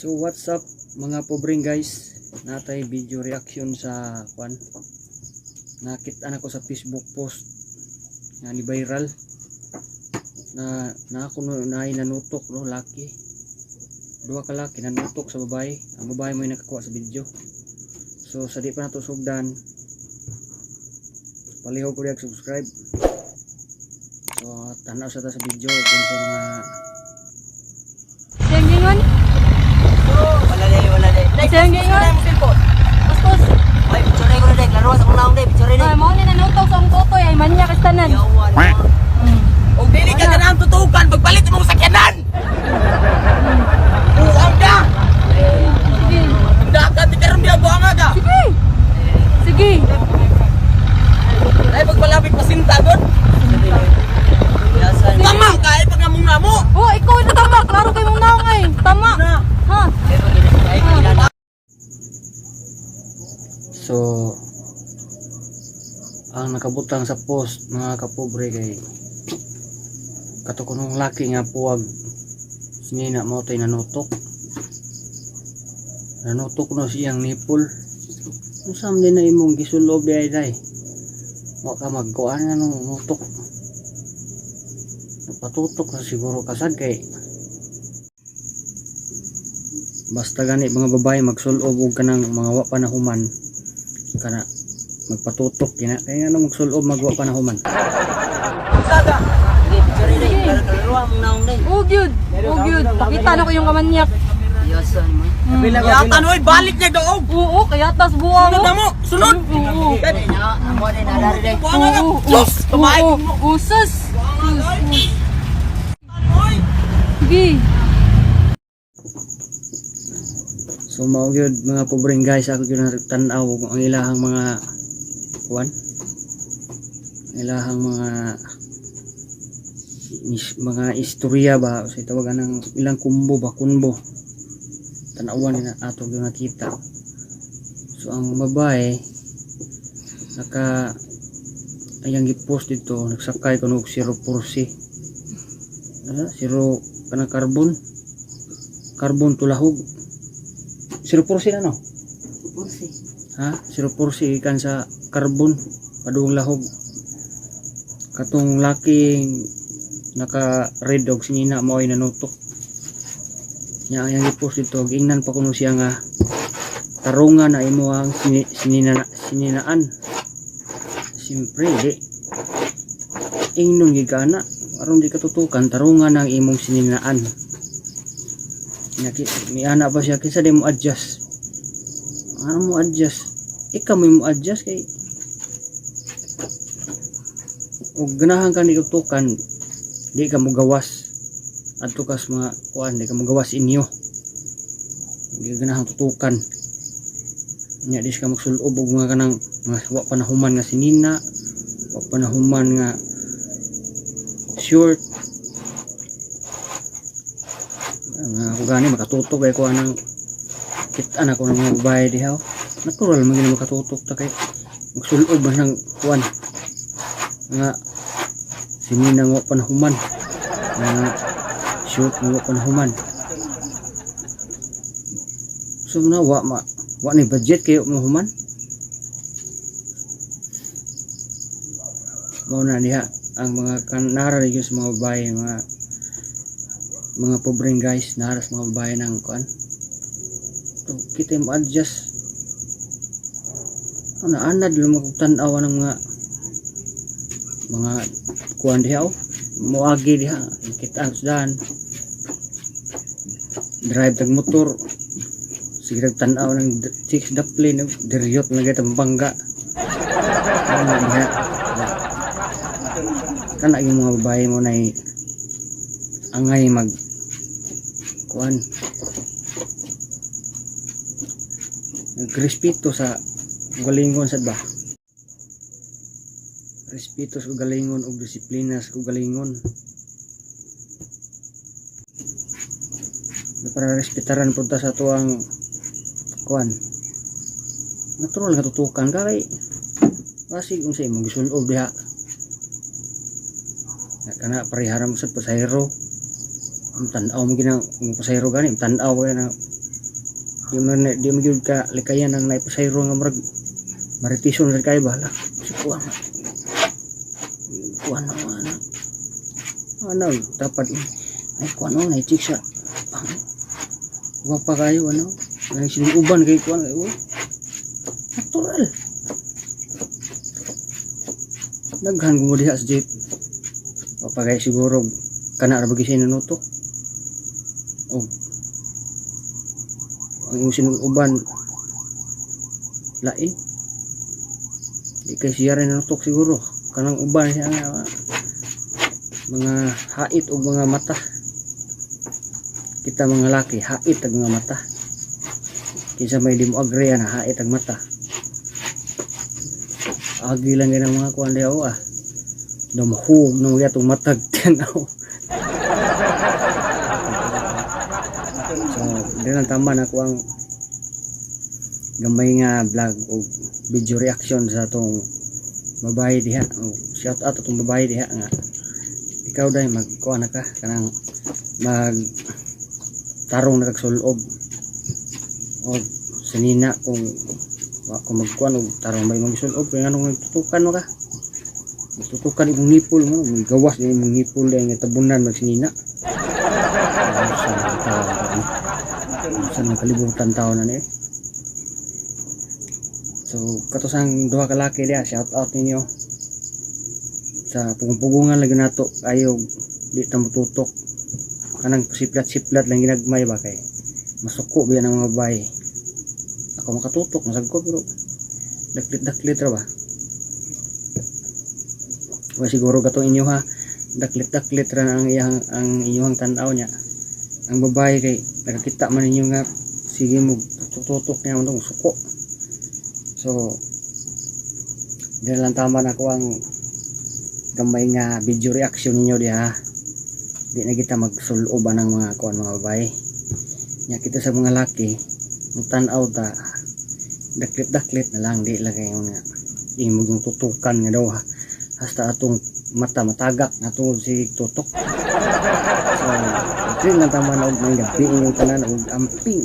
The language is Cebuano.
So what's up, mga pobreng guys? Natay video reaction sa kwan. Nakita na ko sa Facebook post nga ni viral na na ako no naay nanutok no laki. Duha ka laki nanutok sa babae. Ang babae mo yung nakakuha sa video. So sa di pa nato sugdan, palihog ko subscribe. So tanaw sa ta sa video kung sa mga Siyang gingon? Wala day, wala day. Day, Siyang gingon? mo cellphone. Bastos. Ay, picture ko na day. Klaro sa kong naong day, picture day. Ay, mao ni nanutok sa akong totoy ay manyak tanan. Yawan. Og dili ka ganang tutukan, pagpalit mo sakyanan. Buang ka. Sige. Dagat di karon diya buang ka. Sige. Sige. Ay pagpalapit pasinta god. Tama ka ay pag among namo. Oh, ikaw na tama. Klaro kay mong naong ay. Tama. Ha? So, ang nakabutang sa post, mga kapobre, kay kato kunong laki nga puwag sinina mo tay nanutok. Nanutok no siyang nipple. Unsa man din na imong gisulob di ay day? Wa ka magkuan nga nung nutok. Napatutok na siguro kasad kay basta gani mga babae magsulob og kanang mga wa pa na human kana magpatutok kina kaya nga magsulob magwa pa na human. Saga. Sige, picture day. Klaro among naong day. Oh, gyud. Oh, gyud. Pakita na ko yung kamanyak. Yatan oy, balik niya doog. Oo, kaya tas buwa Sunod mo. na mo, sunod. Oo. Amo day na dari day. Buang ka. Oo. Sus, kumain Oo. mo. Oo, sus. Oy. Sige. So mao gyud, mga pobreng guys, ako gyud tan-aw kung ang ilahang mga kuan, ang ilahang mga mga istorya ba sa tawagan ng ilang kumbo ba, kunbo, tan-awan nila ato gyud nakita. So ang babae naka ayang gipost dito, nagsakay kuno og 0 4C, ano, 0 kanang carbon, carbon tulahog 0 4C na no. Ha, 0 4C ikan sa carbon padung lahog. Katong laking naka red og sinina mo ay nanutok nya. Ang gipost dito, giingnan pa kuno siya nga tarungan na imo ang sinina, sininaan. Siyempre di ingnon gigana aron di katutukan, tarungan ang imong sininaan. Nya miana pa siya, kinsa di mo adjust, ano mo adjust, ikaw mo mo adjust kay og ganahan ka ni tutukan, di ka mo gawas adto kas mga kuan, di ka mo gawas inyo, di ka ganahan tutukan. Nya di ka magsulob og mga kanang mga wa pa nahuman nga sinina, wa pa nahuman nga short. Nga ako gani makatutok kay ko anang kita na ko ng mga babae diha, oh. Natural man gini makatutok ta kay magsulob man ng kuan nga sinina nga wa pa nahuman, nga short nga wa pa nahuman. So na wa ma wa ni budget kayo mo human. Mao na diha ang mga kanara gyud sa mga babae, mga pobreng guys, nara sa mga babae ng kuan to kita mo adjust. Ano anad lang magtan-aw ng mga kuan diha, oh. Moagi diha kita ang sudan drive tag motor, sige tag tan-aw ng six the plane, diryot na gayud ang bangga. Ano diha kana yung mga babae mo na angay mag kuan, nagrespeto sa galingon sad ba, respeto sa galingon ug disiplina sa galingon para respetaran pud ta sa tuang kuan. Natural nga tutukan ka kay basig unsa imong gisulob diha. Na kana pareharam sad pasahero. Ang tan-aw mo ginang ang pasahero gani, tan-aw kay na. Di man gyud ka likayan ang naipasayro nga murag maritison ra kay ba, hala si kuan kuan ano ano dapat ay kuan oh, na chick siya gwapa kayo, ano ay sinuuban kay kuan kay, oh, natural daghan ko mo diha sa jeep. Wa kay siguro kana ra ba gyud siya nanutok o ang imong sinuuban lain, di kay siya rin nanutok. Siguro kanang uban siya nga mga hait og mga mata. Kita mga laki, hait ang mga mata. Kinsa may di mo agree na hait ang mata? Agi lang yun ang mga kuan diha, oh, ah damahog na mga itong matag tanaw. So di lang tama na ako ang gamay nga vlog o video reaction sa atong babae diha. O, shout out atong babae diha nga ikaw dai magkuan na ka kanang mag tarong na kag sulob o sinina kung wa ko magkuan og tarong may magsulob kay nganong nagtutukan mo ka, tutukan imong nipol mo, gawas din imong nipol dahil nga tabunan magsinina sa tao sa mga kalibutan tao na ni. So kato sang duha ka laki diha, shout out ninyo sa pugong-pugungan lagi nato ayo di ta motutok kanang siplat-siplat lang ginagmay ba kay masuko biya ng mga babae. Ako makatutok masag ko pero daklit-daklit ra ba wa. Siguro katong inyo ha, daklit-daklit ra ang iyang ang inyong tan-aw niya. Ang babae kay nakakita man ninyo nga sige mo tututok niya mo suko. So di lang tama na ako ang gamay nga video reaction ninyo diha. Di na kita magsuloban ng mga kuan mga babae nya. Kita sa mga laki mutan-aw ta, daklit-daklit na lang, di lang kayo nga imong yung tutukan nga daw ha hasta atong mata matagak na tungod si tutok. So dili lang tama na og may gabi inyong tanan og amping.